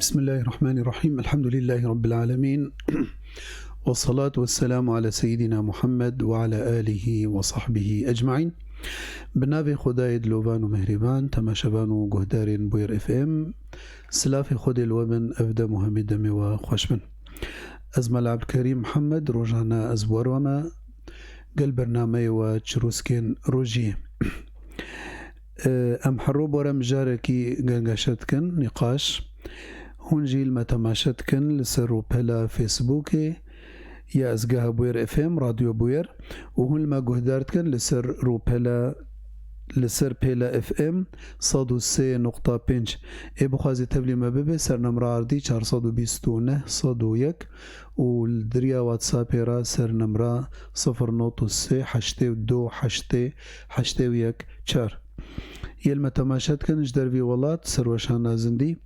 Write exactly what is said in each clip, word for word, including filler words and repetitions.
بسم الله الرحمن الرحيم. الحمد لله رب العالمين. والصلاة والسلام على سيدنا محمد وعلى آله وصحبه أجمعين. Bi navê Xwedayê dilovan û mehrîban, temaşevan û guhdarên Bûyer F M, silafê Xwedê li we bin, ev dem û hemî demê we xweş bin. Ez Mela Ebdulkerîm Mihemed, rojane ez bi we re me, gel bernameyê we Çirûskên Rojiyê. Em her roj bi we re mijarekî gengeşe dikin, nîqaş. Hûn jî li me temaşe dikin li ser rûpela Facebookê ya Ezgeha Bûyer F M, Radyo Bûyer, û hûn li me guhdar dikin li ser rûpela, li ser pêla F M sed û sê nokta pênc. Ê bixwazî tevlî me bibe, ser nemra ardî çar sed û bîst û neh sed û yek û li diriya WhatsAppê re ser nemra sifir not û sê heştê û du heştê heştê û yek çar. Yê li me temaşe dikin ji dervî welat, ser weşana zindî,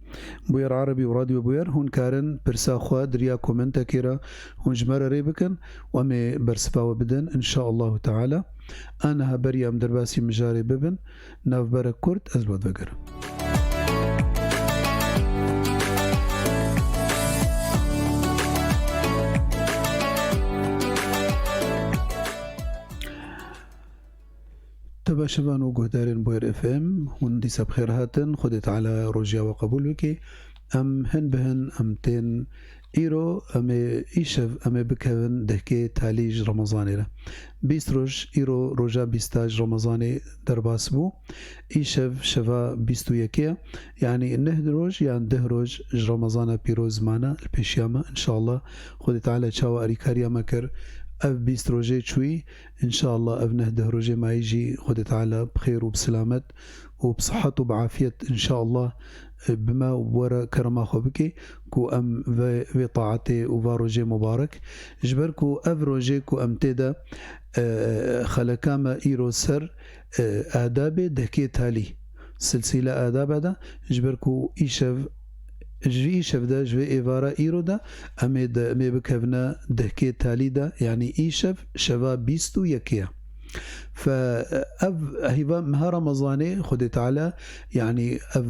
Bûyer Erebî û Radyo Bûyer, hûn karin pirsa xwe diriya komentekê re hûn ji me re rê bikin û em ê bersiva we bidin, inşaallahu teala. Aniha beriya em derbasî mijarê bibin, navberek kurt ez li we vegerim. Temaşevan û guhdarên Bûyer F M, hûn dîsa bi xêr hatin. Xwedê Teala rojiya we qebûl bike. Em hin bi hin em tên îro, em ê îşev, em ê bikevin dehkê talî ji Remezanê re. Bîst roj, îro roja bîsta ji Remezanê derbas bû. Îşev şeva bîst û yekê ye. Yanî neh roj yan deh roj ji Remezana pîroz mane li pêşiya me. Înşallah Xwedê Teala çawa erîkariya me kir, ev bîst rojê çûyî. Înşallah ev neh deh rojê mayî jî Xwedê Teala bi xêr û bi silamet û bi sihet û bi afiyet înşallah, e, bi me û bi we re kerema xwe bike ku em ve, vê taetê û va rojê mubarek, ji ber ku ev rojê ku em tê de, e, xeleka me îro ser, e, adabê dehkê talî, silsîle adaba de, ji ber ku îşev, ji vî îşev de, ji vê êvara îro de, em ê de, em ê bikevine dehkê talî de, yanî îşev şeva bîst û yekê ye. Fe ev hîva meha Remezanê Xwedê Teala, yanî ev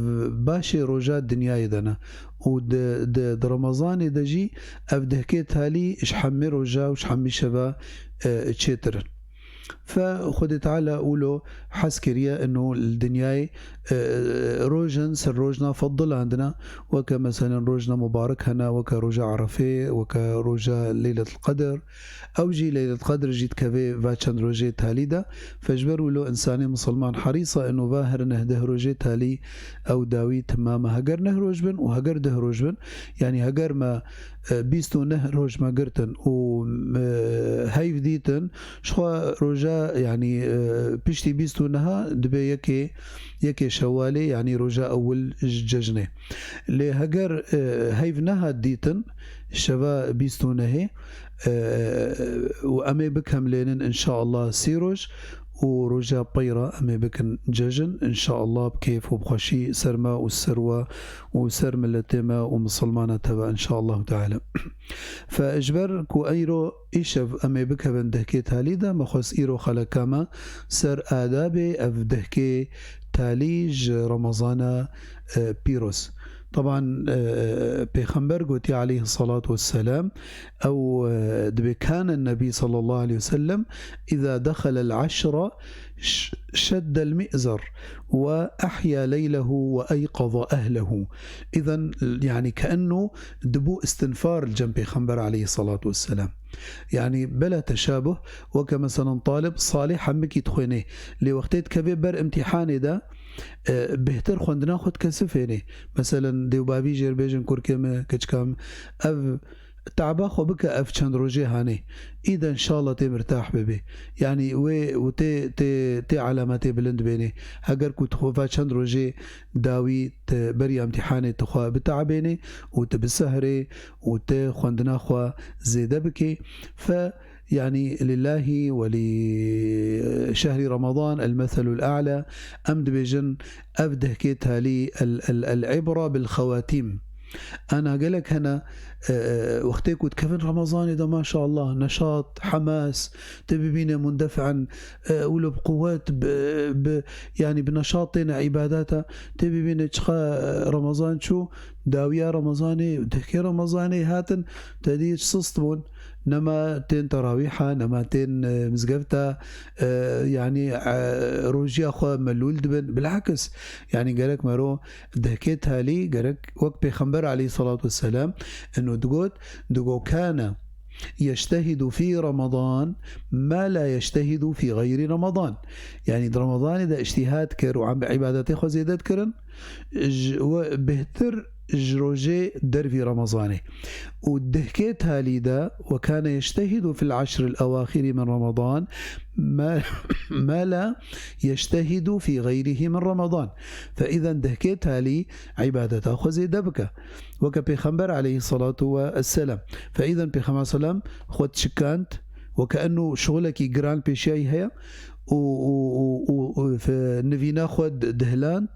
başê roja dinyayê de ne. Û di, di, di Remezanê de jî ev dehkê talî ji hemî roja û ji hemî şeva, e, çêtir in. Fe Xwedê Teala wilo hez kiriye ino li dinyayê, e, rojin ser rojna fedilandine, weke meselen rojna mubarek hene, weke roja Erefê, weke roja Leyletul Qedr. Ew jî Leyletul Qedr jî dikeve va çend rojê talî de. Fe ji ber wilo însanê misilman herîsa ino va her neh deh rojê talî ew dawî timam e. Heger neh roj bin û heger deh roj bin, yanî heger me, e, bîst û neh roj me girtin û, e, heyv dîtin, ji xwe roja, yanî, e, piştî bîst û neha dibe yekê, yekê Şewalê, yanî roja ewil ji cejnê. Lê heger, e, heyv nehat dîtin, şeva bîst û nehê, e, û em ê bikemlênin înşaallah sî roj û roja peyra em ê bikin cejin, înşaallah bi kêf û bi xweşî ser me û ser we û ser miletê me û misilmana teva înşaallahu teala. Fe ji ber ku eyro îşev em ê bikevin dehkê talî de, me xwest îro xeleka me ser adabê ev dehkê talî ji Remezana, e, pîroz. Teban, e, Pêxember gotiye aleyhisselatu vesselam, ew, e, dibê kane Nebî sallallahu aleyhi ve sellem, "Îza dexelel eşra ş-, şeddel mi'zer ve ehya leylehu ve eyqaza ehlehu." Îzen, yanî keenno dibû istinfar li cem Pêxember aleyhisselatu vesselam. Yanî bela teşabuh, weke meselen talib salih hemikî dixwênê. Lê wextê dikeve ber imtîhanê de, e, bêhtir xwendina xwe dikesifênê. Meselen dêwbavî jêr bêjin kurkê min, keçika min, ev te'ba xwe bike ev çend rojê hanê. Îde înşallah tê mirtah bibê. Yanî wê û tê, tê, tê alametê bilind bênê. Heger ku tu xwe va çend rojê dawî te beriya imtîhanê tu xwe bite'bênê û tu bisehrê û tu xwendina xwe zêde bikê. Fe, yanî, lillahi ve li şehrî Remezan el meselul a'la, em dibêjin, ev dehkê talî, el, el, el ibra bil xewatîm. Ana gelek hene, e, e, wextê ku dikevin Remezanê de, maşallah, neşat, hemas, tê bibîne mundef'en, e, wilo bi quwet, bi, bi, yanî bi neşat têne îbadeta, tê bibîne çiqa, e, Remezan çû, dawiya Remezanê, dehkê Remezanê hatin, te dî sist bûn, nema tên terawîha, nema tên, e, mizgefta, e, yanî, e, rojiya xwe melûl dibin. Bilakis, yanî gerek mero dehkê talî, gerek wek Pêxember aleyhissalatu vesselam, eno digot, digo, "Kana yeştehidu fi Ramadan ma la yeştehidu fi gayri Ramadan." Yanî di Ramadanê de îctihad kir û em bi îbadetê xwe zêde dikirin, ji, we bêhtir ji rojê dervî Remezanê. Û dehkê talî de, "Ve kane yeştehidu fil eşril ewaxiri min Ramadan ma, ma la yeştehidu fi gayrihi min Ramadan." Fe îzen dehkê talî îbadeta xwe zêde bike. Weke Pêxember aleyhissalatu vesselam. Fe îzen Pêxember selam xwe dişikand, weke enno şixulekî giran pêşiyayî heye û, û, û, û, û fe-, nivîna xwe di-, dihiland,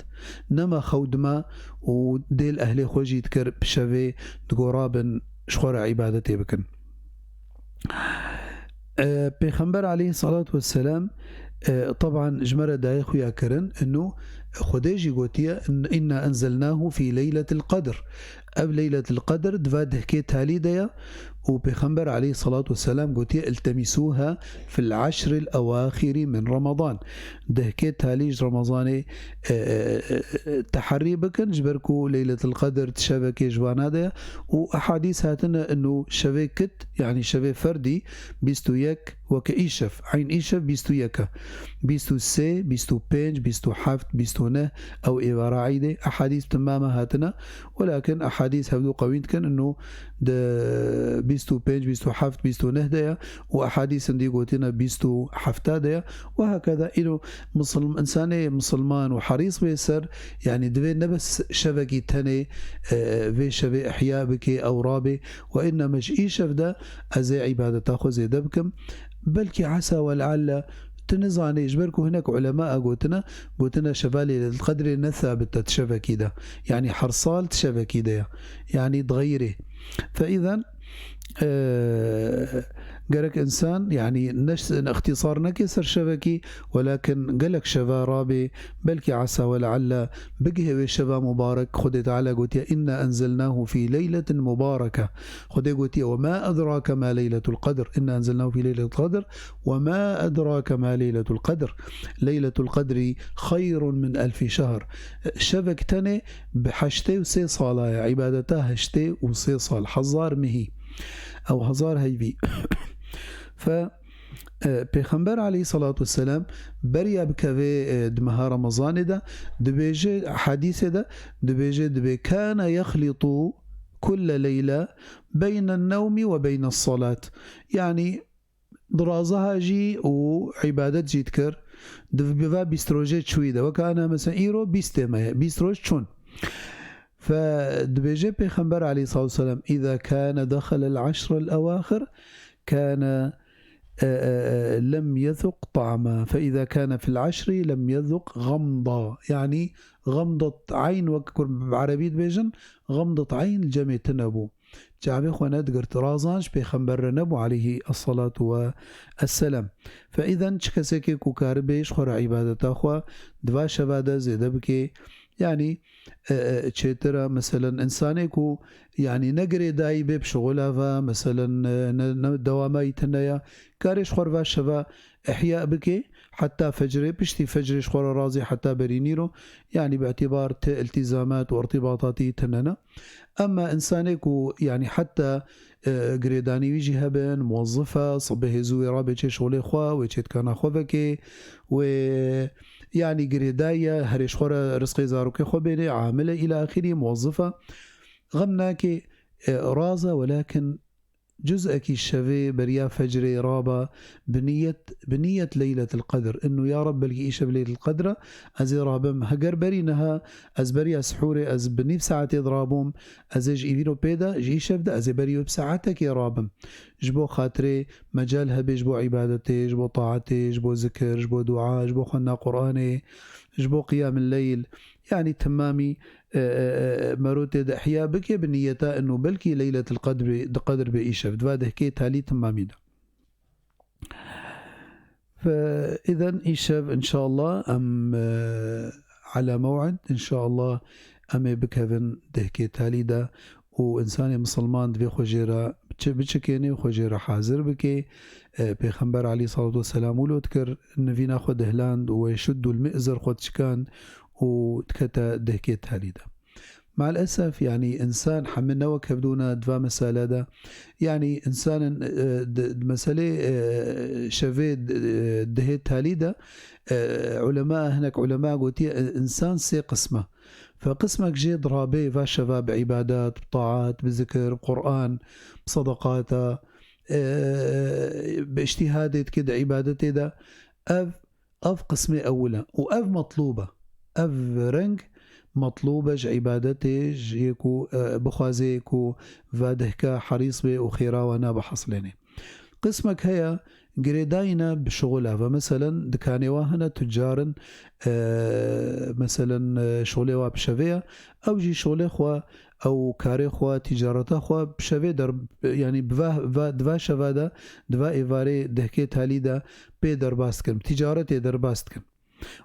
nema xew dima û dêl ehlê xwe jî dikir bi şevê, digo, "Rabin, ji xwe re îbadetê bikin." E, Pêxember aleyhissalatu vesselam, e, teban ji me re daye xuya kirin, ino Xwedê jî gotiye, "Inna enzelnahu fî leyletil qedr." Ev leyletil qedr di va dehkê talî de ye û Pêxember aleyhissalatu vesselam gotiye, "İltemisuha fil eşril ewaxiri min Ramadan." Dehkê talî ji Remezanê, e, e, e, e, teherrî bikin, ji ber ku leyletil qedr di şevekê ji vana de ye û ehadîs hatine ino şevê kit, yanî şevê ferdî, bîst û yek, weke îşev, eyn îşev bîst û yek e. Bîst û sê, bîst û pênc, bîst û heft, bîst û neh, ew êvara eydê. Ehadîs timame hatine, welakin ehadîs hevdû qewîn dikin, ino di bîst û pênc, bîst û heft, bîst û neh de ye û ehadîs hindî gotine bîst û heft de ye. Û hakeza îro misilm-, insanê misilman û herîs bê ser, yanî divê ne bes şevekî tenê, e, vê şevê ihya bike, ew rabê, we inneme ji îşev de ez ê îbadeta xwe zêde bikim. Belkî esa we lealla, tu nizanî, ji ber ku hinek ulema a gotine, gotine şeva Leyletul Qedrê ne sabit e di şevekî de. Yanî her sal di şevekî de ye. Yanî dixeyirê. Fe îzen, e, gerek insan, yanî neş-, ixtîsar neke ser şevekî, welakin gelek şeva rabê, belkî esa we lealla bigihê wê şeva mubarek. Xwedê Teala gotiye, "Inna enzelnahu fî leyletin mubareke." Xwedê gotiye, "Ve ma edrake ma leyletul qedr." "Inna enzelnahu fî leyletul qedr. Ve ma edrake ma leyletul qedr. Leyletul qedri xeyrun min elfî şehr." Şevek tenê bi heştê û sê sala ye. Îbadeta heştê û sê sal. Hezar mehî. Ew hezar heyvî. Fe, e, Pêxember aleyhissalatu vesselam beriya bikeve, e, di meha Remezanê de, dibêje, hadîsê de, dibêje, dibê, "Kana yexlitu kulle leyle beyne newmi ve beyne salat." Yanî, diraza jî û îbadet jî dikir, di, bi va bîst rojê çûyî de. Weke ana, mesela, îro bîstê me ye, bîst roj çûn. Fe dibêje Pêxember aleyhissalatu vesselam, "Îza kâne dexelel eşrel ewâxir, kâne, e, e, e, lem yezuq ta'ma. Fe îza kâne fil eşri lem yezuq gamda." Yanî gamdat eyn, wek ku bi erebî dibêjin, gamdat eyn cemê tune bû. Çavê xwe nedigirt. Razan ji Pêxember re nebû aleyhî esselatu ve esselam. Fe îzen çi kesekê ku karibê ji xwe re îbadeta xwe di va şeva de zêde bike, yanî, e, e, çêtir e, meselen, insanê ku, yanî, ne girêdayî bê bi şixula ve, meselen, e, ne, ne dewama yî tune ye, karê ji xwe re va şeva ihya bike, heta fecrê, piştî fecrê ji xwe re razî heta berî nîro, yanî, bi îtîbar ti iltîzamat û irtîbatatî tune ne. Emma insanê ku, yanî, heta, e, girêdanî wî jî hebin, muwezzif e, sibehê zû wê rabê çê şolê xwe, wê çê dikana xwe vekê, wê, yanî, girêdayî ye, herê ji xwe re rizqê zarokê xwe bênê, amil e, îla axirî, muwezzif e. Xem nake, e, raz e, welakin cuz'ekî şevê beriya fecrê raba bi niyet, bi niyet Leyletil Qedr. Ino ya Reb, belkî îşev Leyletil Qedr e, ez ê rabim. Heger berî niha ez beriya sihûrê ez bi nîv saetê dirabûm, ez ê ji îvîno pê de, ji îşev de ez ê berî wê bi saetekê rabim. Ji bo xatirê mecal hebê ji bo îbadetê, ji bo taetê, ji bo zikir, ji bo dua, ji bo xwendina Qur'anê, ji bo qiyamil leyl, yanî timamî, e, e, e, merotê de ihya bike bi niyeta inu belkî Leyletil Qedr bê, di Qedr bê îşev, di va dehkê talî timamî de. Fe, îden îşev, înşallah, em, e, ala mew'id, înşallah, em ê bikevin dehkê talî de û însanê misilman divê xwe jê re biçi-, biçikênê û xwe jê re hazir bike. E, Pêxember aleyhissalatu vesselam wilo dikir, nivîna xwe dihland û "ve şuddul mi'zir" xwe diçikan û dikete dehkê talî de. Maalesef, yanî, însan hemî ne wek hevdû ne di va mesele de. Yanî, însanin, e, di, di meselê, e, şevê, e, dehê talî de, e, ulema, hinek ulema gotiye, e, însan sê qism e. Fe qismek jê dirabê va şeva bi îbadet, bi taat, bi zikir, bi Qur'an, bi sedaqata, e, bi îctihadê dike di îbadetê de. Ev Ev qismê ewil e û ev metlûb e. Ev reng metlûb e ji îbadetê, ji yê ku, e, bixwaze ku va dehka herîs be û xêra wana bihesilêne. Qismek heye girêdayî ne bi şixul e. Ve meselen dikanê wa hene tucar in, e, meselen, e, şixulê wa bi şevê ye. Ew jî şixulê xwe, ew karê xwe, tîcareta xwe bi şevê der, yanî bi va, va, di va şeva de, di va êvarê dehkê talî de pê derbas dikin, bi tîcaretê derbas dikin.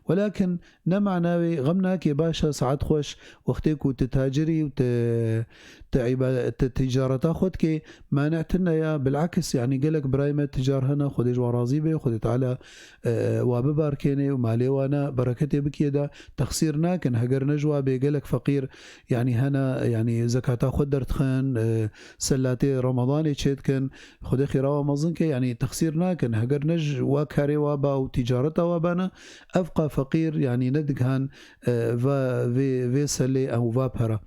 Welakin ne mana wê xem nake, baş e, saet xweş, wextê ku tu tacirî û tu, tu îba-, tu tîcareta xwe dikê, mane tune ya, bilakis, yanî gelek birayê me ticar hene, Xwedê ji wan razî be, Xwedê Teala, e, wa bibarkêne û malê wana bereketê bikê de, texsîr nakin, heger ne ji wa bê gelek feqîr, yanî hene, yanî zekata xwe derdixin, e, selatê Ramadanê çêdikin, Xwedê xêra wa mezin ke, yanî texsîr nakin. Heger ne ji wa karê wa ba û tîcareta wa bana, ev qa feqîr, yanî nedigihan, e, va vê, vê selê ew va pera.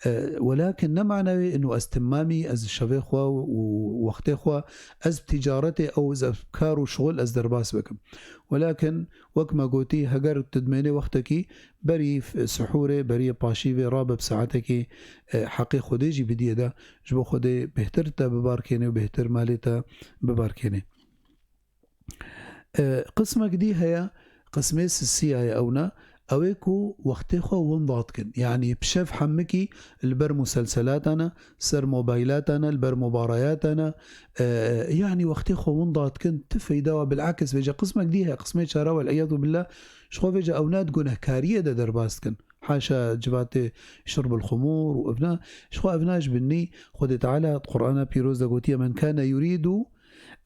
E, welakin ne mana wê inu ez timamî, ez şevê xwe û wextê xwe, ez bi tîcaretê ew, ez bi kar û şixul ez derbas bikim. Welakin wek me gotî, heger tu dimênê wextekî, berî f-, sihûrê, berî paşîvê rabe bi saetekî, e, heqê Xwedê jî bidiyê de, ji bo Xwedê bêhtir te bibarkênê û bêhtir malê te bibarkênê. E, qismek dî heye, qismê sisiya ye ewna, ew ê ku wextê xwe winda dikin. Yanî bi şev hemikî li ber muselselata ne, ser mobaylata ne, li ber mobarayata ne, e, yanî wextê xwe winda dikin, ti feyda wa bilakis vêce qismek dî heye, qismê çara wel iyadu billah, ji xwe vêce ewna di gunehkariyê de derbas dikin. Haşa civatê şurbul xumur û evna. Ji xwe evna ji binî Xwedê Teala di Qur'ana Pîroz de gotiye, "Men kane yuridu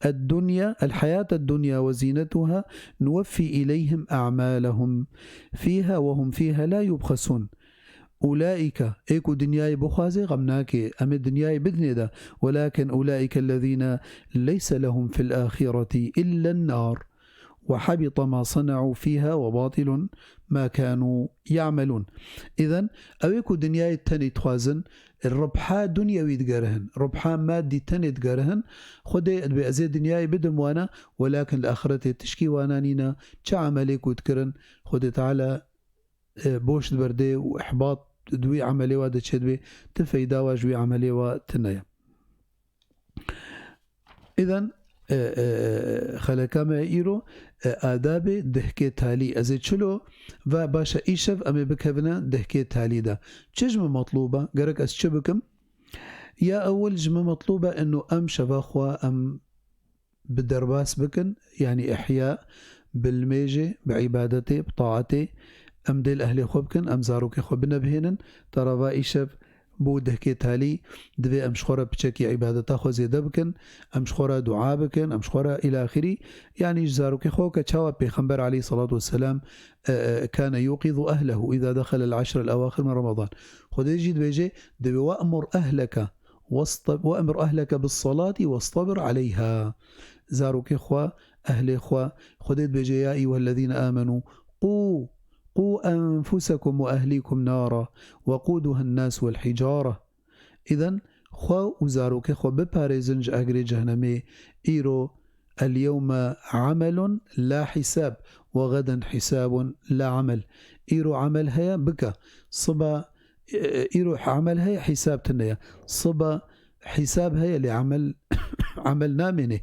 ed-dunya, el-hayata ed-dunya ve zinatuha, nuweffi ileyhim a'malahum fiha ve hum fiha la yubxasun." Ulaika, ê ku dinyayê bixwaze, xem nake, em ê dinyayê bidinê de. Welakin ulaika ellezina leyse lehum fil ahireti illa en-nar. "Ve habita ma sana'u fiha ve batilun ma kanu ya'melun." Îden, ew ê ku dinyayê tenê dixwazin, ribha dunyewî digerihin, ribha maddî tenê digerihin, Xwedê dibê ez ê dinyayê bidim wana, welakin li axiretê tişkî wana nîne, çi emelê ku dikirin, Xwedê Teala, e, boş diberdê û ihbat di wî emelê wa de çêdibê, ti feyda wa ji wî emelê wa tune ye. Îden, e, e, xeleka me îro, e, adabê dehkê talî. Ez ê çilo ve baş e îşev em ê bikevine dehkê talî de. Çi ji min metlûb e? Gerek ez çi bikim? Ya ewil ji min metlûb e inu em şeva xwe em bi derbas bikin, yanî ihya, bi limêjê, bi îbadetê, bi taetê, em dê li ehlê xwe bikin, em zarokê xwe binebihênin, tera va îşev, Bo dehkê talî, divê em ji xwe re piçekî îbadeta xwe zêde bikin, em ji xwe re dua bikin, em ji xwe re îla axirî. Yanî ji zarokê xwe ke çawa Pêxember aleyhisselatu vesselam, e, e, kane yuqizu ehlehu îza dexelel eşrel ewaxir min Ramadan. Xwedê jî dibêje, divê "We'mur ehleke wastab-, we'mur ehleke bis salati wastabir aleyha." Zarokê xwe, ehlê xwe, Xwedê dibêje, "Ya eyyuhellezîne âmenû, qû, qû enfusekum ve ehlîkum nara, weqûduhen nas vel hicare." Îden, xwe û zarokê xwe biparêzin ji agirê cehnemê. Îro, "El yewme amelun la hisab, ve geden hisabun la amel." Îro amel heye, bike. Siba, e, îro amel heye, hisab tune ye. Siba hisab heye, lê amel, amel namêne.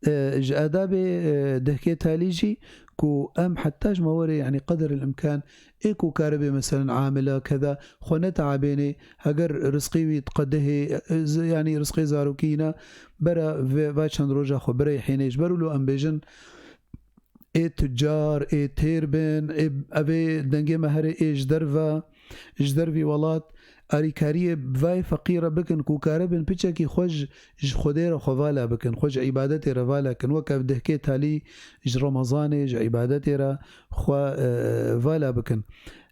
E, ji adabê, e, dehkê talî jî ku em heta ji me were, yanî qeder el-imkan, ê ku karibe, meselen, amila, keda, xwe neteabênê, heger rizqê wî diqedihê, e, z-, yanî rizqê zarokî ne, bera vê, va çend roja xwe bireyhênê. Ji ber wilo em bêjin, ê tucar, ê têr bin, ê, ev ê dengê me here ê ji derve, ji dervî welat, arîkariyê vayê feqîre bikin ku karibin piçekî xwe ji, ji Xwedê re xwe vala bikin, xwe ji îbadetê re vala kin. Wek ev dehkê talî ji Remezanê, ji îbadetê re xwe, e, vala bikin.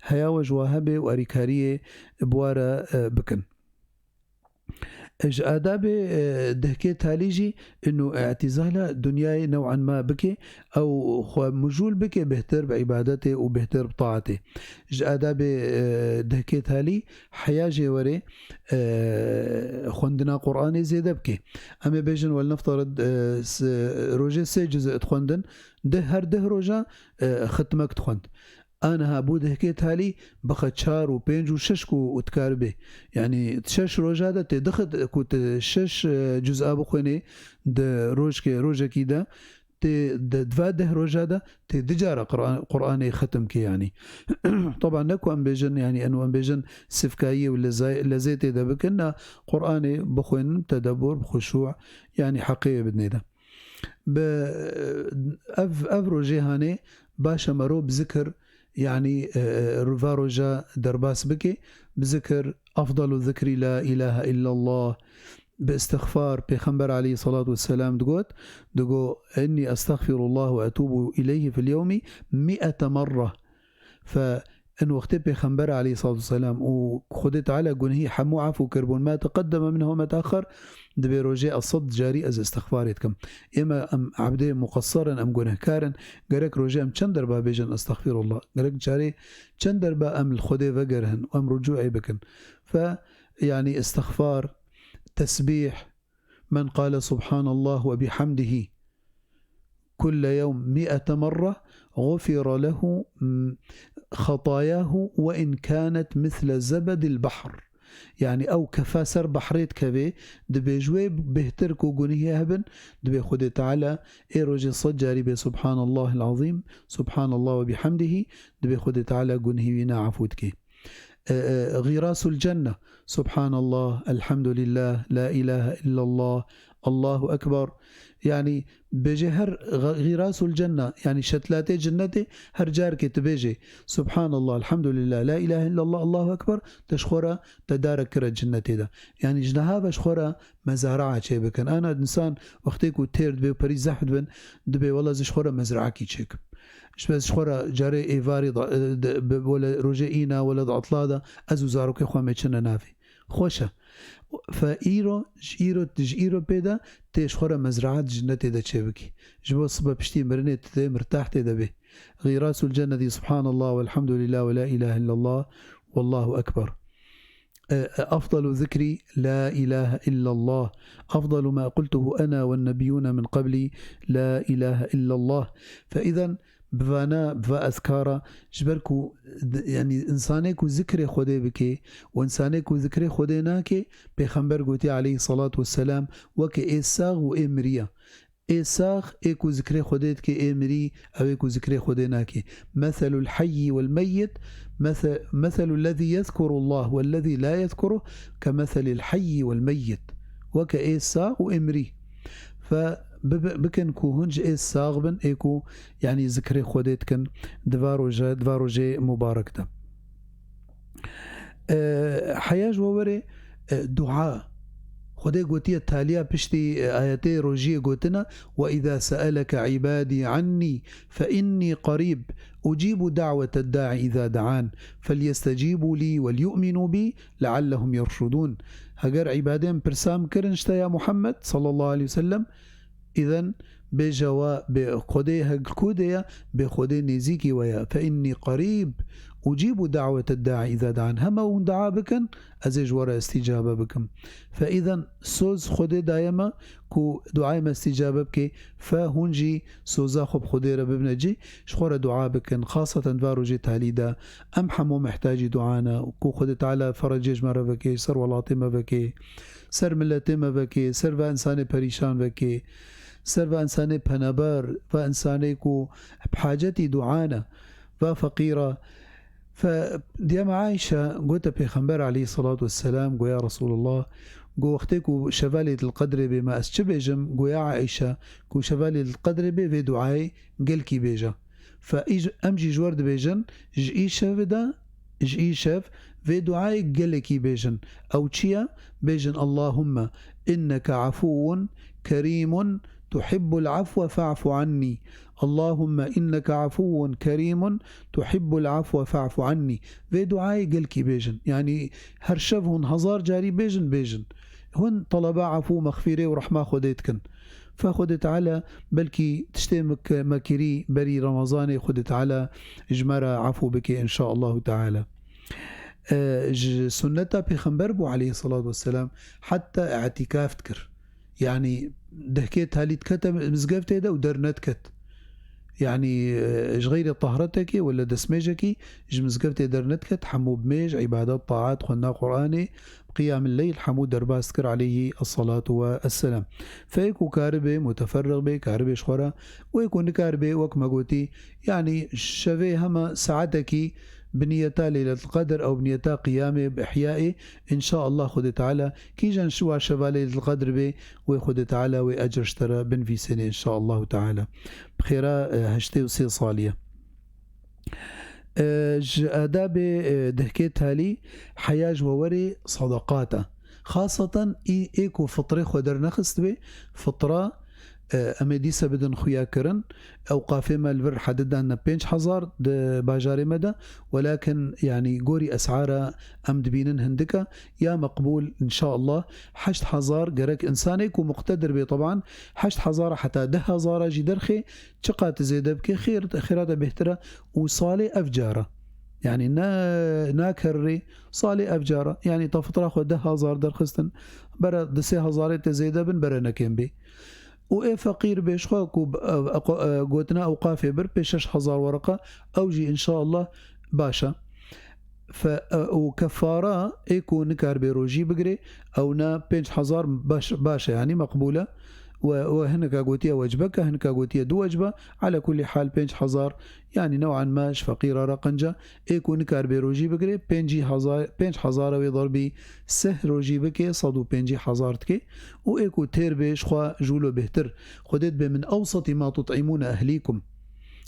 Heya we ji wa hebe û arîkariyê bi wa re, e, bikin. Ji adabê, e, dehkê talî jî inu îtîzala dinyayê new'an ma bike, ew xwe mijûl bike bêhtir bi îbadetê û bêhtir bi taetê. Ji adabê, e, dehkê talî heya jê were, e, xwendina Qur'anê zêde bike. Em ê bêjin, welnefterid, e, s-, rojê sê cizê dixwendin, deh, her deh roja, e, xitmek dixwend. Aniha bû dehkê talî bixe çar û pênc û şeş ku û dikaribe. Yanî şeş roja de tê dixit ku tu şeş, e, cuz'a bixwênê di rojkê, rojekî de, tê di, di va deh roja de tê du cara Qur'an, Qur'anê xetim ke yanî. Taban ne ku em bêjin, yanî eno em bêjin sivkayiyê û lezay-, lezêtê de bikin, na Qur'anê bixwênin, tedebur, bi xuşû, yanî heqê wê bidinê de. Bi, ev, ev rojê hanê baş e mero bi zikir, yanî, e, e, va roja derbas bike, bi zikir, afdalu zikrî la ilahe illallah, bi istixfar, Pêxember aleyhissalatu vesselam digot, digo, "Inni estexfirullah ve etubu ileyhi fil yewmi mi'ete merre." Fe in wextê Pêxember aleyhissalatu vesselam û Xwedê Teala gunehî hemû efû kirbûn, ma teqeddeme minhu ve ma teaxer, dibê rojê ez sed carî ez istixfarê dikim. Ême em ebdê muqessir in, em gunehkar in, gerek rojê em çend derba bêjin estexfirullah, gerek carê çend derba em li Xwedê vegerihin û em rucûê bikin. Fe, yanî istixfar, tesbîh, "Men qale subhanallah ve bihamdihi kulle yevm mi'ete merre, gufira lehu, m-, xatayahu ve in kanet misle zebedil bahr." Yanî ew kefa ser behrê dikeve, dibê ji wê bêhtir ku gunehê hebin, dibê Xwedê Teala ê rojê sed carî bê Subhanallahil Azîm, Subhanallah ve bihamdihi, dibê Xwedê Teala gunehî wî ne efû dike. E, e, Xîrasul Cenne, Subhanallah, Elhamdulillah, La ilahe illallah, Allahu Ekber. Yanî bêje her Ğ-, Xîrasul Cenne, yanî şetlatê cinnetê, her carkê tu bêje Subhanallah, Elhamdulillah, La ilahe illallah, Allahu Ekber, te ji xwe re te darek kire cinnetê de. Yanî ji niha ve ji xwe re mezara'a çê bikin. Ana insan wextê ku têr dibe û perî zehf dibin, dibê wela ez ji xwe re mezraekî çêkim. Ji, ez ji xwe re carê êvarê da, de, bi, wele rojê îna, wele di atla de, ez û zarokê xwe em ê çine navê. Xweş e. Fe îro, ji îro, ji îro pê de tê ji xwe re mezraet cinnetê de çêbikî. Ji bo sibe piştî mirinê tu dê mirtah tê de bê. Xîrasul cennetî Subhanallah velhamdülillah ve la ilahe illallah vallahu ekber. E, e, afdalu zikri la ilahe illallah. Afdalu ma qultuhu ana ve nebiyyûne min qablî la ilahe illallah. Fe îzen bi vana, bi va ezkara, ji ber ku d-, yanî însanê ku zikrê Xwedê bike û însanê ku zikrê Xwedê nake, Pêxember gotiye aleyhissalatu vesselam, weke ê sax û ê miriya. Ê sax, ê ku zikrê Xwedê dike, ê mirî, ew ê ku zikrê Xwedê nake. Meselul heyyi wel meyyit, mese-, meselul lezî yezkurullah wel lezî la yezkuruh ke meselil heyyi wel meyyit. Weke ê sax û ê mirî. Fe bi-, bi-, bikin ku hûn ji ê sax bin, ê ku, yanî, zikrê Xwedê dikin di va roje, di va rojê mubarek de. E, heya ji we were, e, dua. Xwedê gotiye taliya piştî, e, ayetê rojiyê gotina, "Ve izâ seeleke ibadî annî fe innî qarîb, ucîbu da'wete da'i izâ da'an, felyestecîbû lî welyu'minû bî leallehum yerşudûn." Heger îbadên pirsa min kirin ji te ya Muhammed sallallahu aleyhi ve sellem, îzen bêje wa bê Xwedê heg ku de ye, bê Xwedê nêzîkî we ye. Fe innî qarîb, ucîbu da'wete da'i izâ da'an. Hema hûn dua bikin, ez ê ji we re îstîcabe bikim. Fe îzen soz Xwedê daye me ku duayê me îstîcabe bike, fe hûn jî soza xwe bi Xwedê re bibine cî, ji xwe re dua bikin. Xaseten va rojê talî de em hemû mihtacî dua ne, ku Xwedê Teala ferecê ji me re veke, ji ser welatê me veke, ser miletê me veke, ser va însanê perîşan veke. ser va insanê penaber, va insanê ku bi hacetî dua ne, va feqîr e. Fe diyema Ayşe gote Pêxember aleyhissalatu vesselam, go ya Resulullah, go wextê ku şeva Leyletul Qedrê bê, me ez çi bêjim? Go ya Ayşe, ku şeva Leyletul Qedrê bê, vê duayê gelkî bêje. Fe îj-, em jî ji we re dibêjin, ji îşev de, ji îşev vê duayê gelekî bêjin. Ew çi ye? Bêjin: Allahumme inneke afuwun kerîmun tuhibbul afwe fa'fu annî. Allahumme inneke afuwun kerîmun tuhibbul afwe fa'fu annî. Vê duayê gelkî bêjin. Yanî her şev hûn hezar carî bêjin, bêjin. Hûn teleba afû, mexfîrê û rehma Xwedê dikin. Fe Xwedê Teala belkî tiştê me ke-, me kirî berî Remezanê, Xwedê Teala ji me re afû bike, înşaallahu teala. E, ji sunneta Pêxember bû aleyhissalatu vesselam, heta îtîkaf dikir. Yanî dehkê talî dikete mizgeftê de û dernediket. Yanî, e, ji xeyrê tahretekê wele destmêjekî ji mizgeftê dernediket, hemû bi mêj, îbadet, taat, xwendina Qur'anê, qiyamil leyl, hemû derbas dikir aleyhî esselatu ve esselam. Fe ê ku karibê muteferrix bê, karibê ji xwe re, û ê ku nikaribê, wek me gotî, yanî şevê hema saetekî bi niyeta Leyletul Qedr ew bi niyeta qiyamê, bi ihyayê, înşaallah Xwedê Teala kîjan şiwa şeva Leyletul Qedr bê, wê Xwedê Teala wê ecr ji te re binivîsêne, înşaallahu teala. Bi xêra, e, heştê û sê salî ye. E, ji adabê, e, dehkê talî heya ji we werê sadaqat e. Xaseten î ê ku fitrê xwe dernexistibê, fitra, e, em ê dîse bidin xuya kirin. Ewqafê me li vir hedidan ne pênc hezar di bajarê me de, welakin, yanî, gorî esara em dibînin hindik e, ya meqbûl, înşaallah, heşt hezar, gerek însanê ku muqtedir bê, teban, heşt hezar heta deh hezar jî derxê, çiqas zêde bike, xêr, xêra te bêhtir e. Û salê ev cara, yanî ne, nakerrê, salê ev cara, yanî te fitra xwe deh hezar derxistin, bere di sê hezarê te zêde bin, bere ne kêm bê. Û ê feqîr bê ji xwe ku, e, e, e, gotina ewqafê bir pê şeş hezar wereqa, ew jî înşaallah baş e. Fe, e, û kefara ê ku nikar bê rojî bigirê, ew ne pênc hezar baş, baş e, yanî meqbûl e. We, we hineka gotiye wecbek e, hineka gotiye du wecbe. Ala kulî hal pênc hezar, yanî new'an ma ji feqîra re qenc e. Ê ku nikar bê rojî bigirê, pêncî hezar, pênc hezar wê derbî sih rojî bike, sed û pêncî hezar dike. Û ê ku têr bê ji xwe jûlo bêhtir. Xwedê dibê min ewsetî ma tut'îmûne ehlîkum.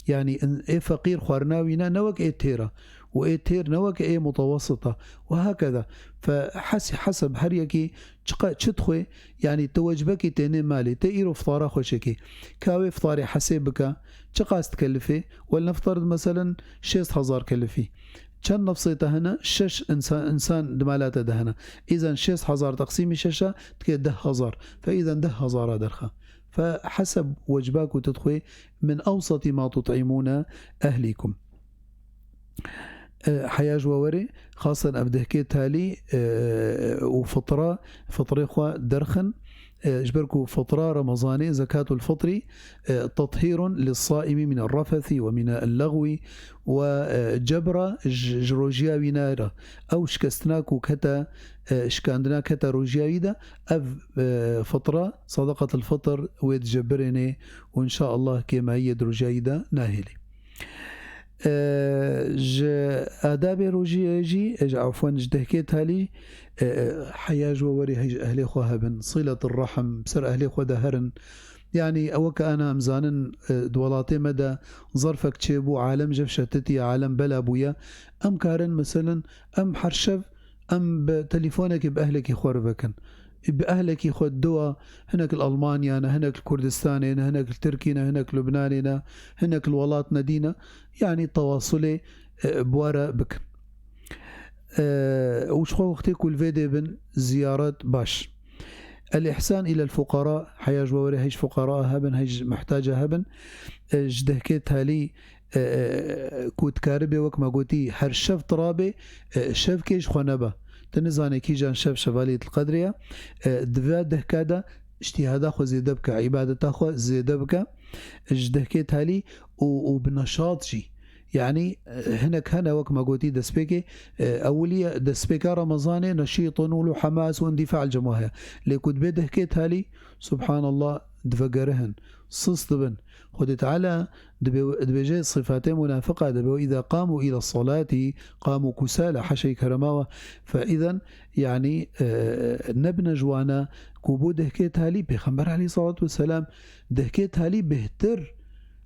Yanî in-, ê feqîr xwarina wî ne, ne wek ê têr e. Û ê têr ne wek ê mutewessit e. Û hakeza. Fe hes-, heseb her yekî çiqa-, çi dixwe, yanî tu wecbekî tênê malê, te îro fitara xwe çêkê. Ka wê fitarê hesê bike, çiqas dikelifê? Wel nefterid meselen şêst hezar kelifî. Çend nefsê te hene? Şeş insan, insan di mala te de hene. Îzen şêst hezar teqsîmî şeş e, dike deh hezar. Fe îzen deh hezara derxe. Fe heseb wecba ku tu dixwê, min ewsetî ma tut'îmûne ehlîkum. E, heya ji we werê, xasen ev dehkê talî, e, û fitra, fitrê xwe derxin. E, ji ber ku fitra Remezanê, zekatul fitrî, e, tethîrun lis-saîmî mine rafesî ve mine lexwî ve, e, cebra ji, ji rojiya wî nayre. Ew şikestina ku kete, e, şikandina kete rojiya wî de, ev, e, fitra, sadaqatul fitr wê dicebirêne û înşaallah kêmayiyê di rojiya wî de nahêlê. E, ji adabê rojiyê jî, e, ji, afwen, ji dehkê talî, e, e, heya ji we werê hej ehlê xwe hebin, siletir rehm, ser ehlê xwe de herin. Yanî, ew weke ana em zanin, e, di welatê me de zerfek çêbû, alem jev şetitiye, alem bela bûye. Em karin, meselen, em her şev em bi telîfonekê bi ehlekî xwe re vekin. Bi ehlekî xwe dua, hinek li Almanya ne, hinek li Kurdistanê ne, hinek li Tirkî ne, hinek li Lubnanê ne, hinek li welat nedî ne, yanî tewasulê, e, bi we re bikin. E, û ji xwe wextê ku li vê dê bin ziyaret baş. El-ihsan ilel fuqara, heya ji we were hej fuqara hebin, hej muhtaca hebin, e, ji dehkê talî, e, e, ku dikaribê, wek me gotî, her şev tirabê, e, şevkê ji xwe nebe. Tu nizanê kîjan şev şeva Leyletul Qedrê ye. E, di vê dehka de îctihada xwe zêde bike, îbadeta xwe zêde bike. Ji dehkê talî û, û bi neşat jî. Yanî, e, hinek hene, wek me gotî, destpêkê, e, ewiliye, destpêka Remezanê neşît in û li hemas û îndîfa li cem we heye. Lê ku dibê dehkê talî, subhanallah, divegerihin, sis dibin. Xwedê Teala dibe-, dibêje sifatê munafiqa dibe, "وإذا قاموا إلى الصلاة قاموا كسالى." Haşa kerema we. Fe îden, yanî, e, nebine ji wana ku bû dehkê talî. Pêxember aleyhissalatu vesselam dehkê talî bêhtir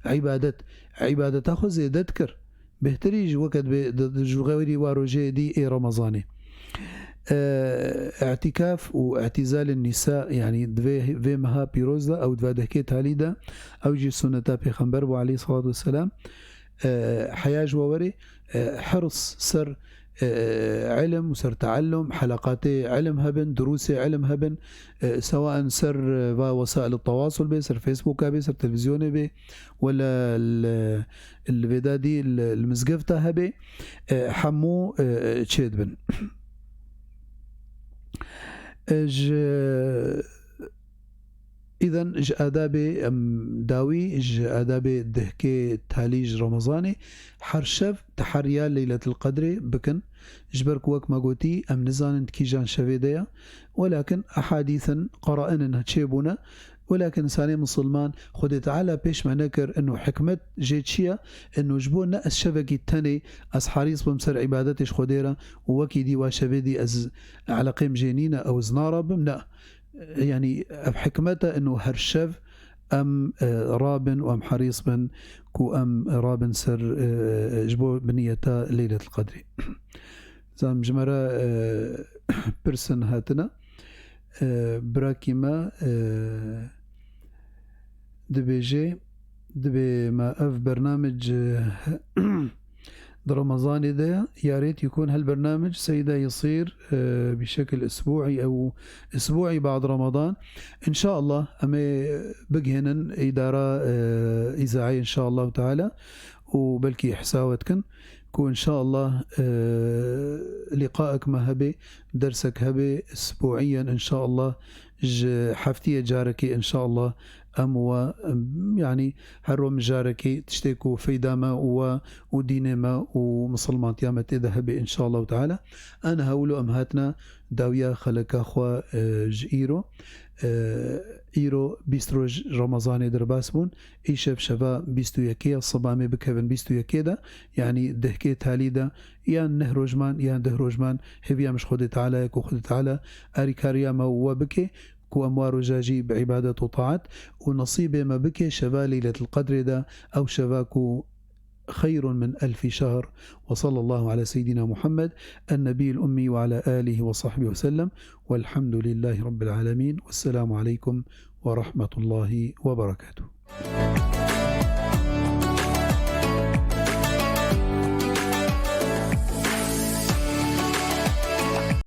îbadet, îbadeta xwe zêde dikir. Bêhtirî ji weke dibê, di, di, ji xeyrî wa rojeyê dî ê Remezanê. E, îtîkaf û îtîzalên nîsa, yanî di vê, vê meha pîroz de, ew di vê dehkê talî de, ew jî sunneta Pêxember bû aleyhissalatu vesselam. E, heya ji we werê, e, hirs ser, e, ilim û ser teallum, heleqatê ilim hebin, durûsê ilim hebin, e, sewaen ser, e, va wesail tewasul bê, ser Facebooka bê, ser televîzyonê bê, wela li, li vê de dî li, li mizgefta hebê, e, hemû, e, çêdibin. E, ji, îden ji adabê, em, dawî, ji adabê dehkê talî ji Remezanê, her şev teheriya Leyletil Qedrê bikin. Ji ber ku wek me gotî, em nizanin di kîjan şevê de ye. Welakin ehadîsin, qeraînin çêbûne. Welakin insanê misilman, Xwedê Teala pêş me nekir, ino hikmet jê çi ye? Ino ji bo ne ez şevekî tenê, ez herîs bim ser îbadetê ji Xwedê re û wekî dî wa şevê dî ez eleqêm jê nîne, ew ez narabim, ne. Yanî ev hikmet e, ino her şev em, e, rabin û em herîs bin ku em rabin ser, e, ji bo bi niyeta Leyletil Qedrê. Zam ji me re, e, pirsin hatine. E, birakî me, e, dibêje, dibê me ev bernamec, e, di Remezanê de ya rêt yekûn hel bernamec seyda yisîr, e, bişekil isbu'î ew isbu'î ba'd Ramadan. Înşaallah em ê bigihênin îdara, e, îzaeyê înşaallahu teala û belkî hesawet kin ku înşaallah, e, lîqaek me hebe, dersek hebe, isbu'iyen înşaallah ji heftiyê carekê înşaallah em we, em, yanî her roj mijarekê tiştê ku feyda me û we û dînê me û misilmantiya me tê de hebe înşaallah teala. Em hewlo em hatine dawiya xeleka xwe, e, ji îro. E, îro bîst roj Remezanê derbas bûn. Îşev şeva bîst û yekê ya siba em ê bikevin bîst û yekê de, yanî dehkê talî de, yan neh rojman, yan deh rojman, hêviya min ji Xwedê Teala ye ku Xwedê Teala arîkariya me we bike, ku em wa roja jî bi îbadet û taat û nesîbê me bike şeva Leyletil Qedrê de, ew şeva ku خير من ألف شهر. وصلى الله على سيدنا محمد النبي الأمي وعلى آله وصحبه وسلم. والحمد لله رب العالمين. والسلام عليكم ورحمة الله وبركاته.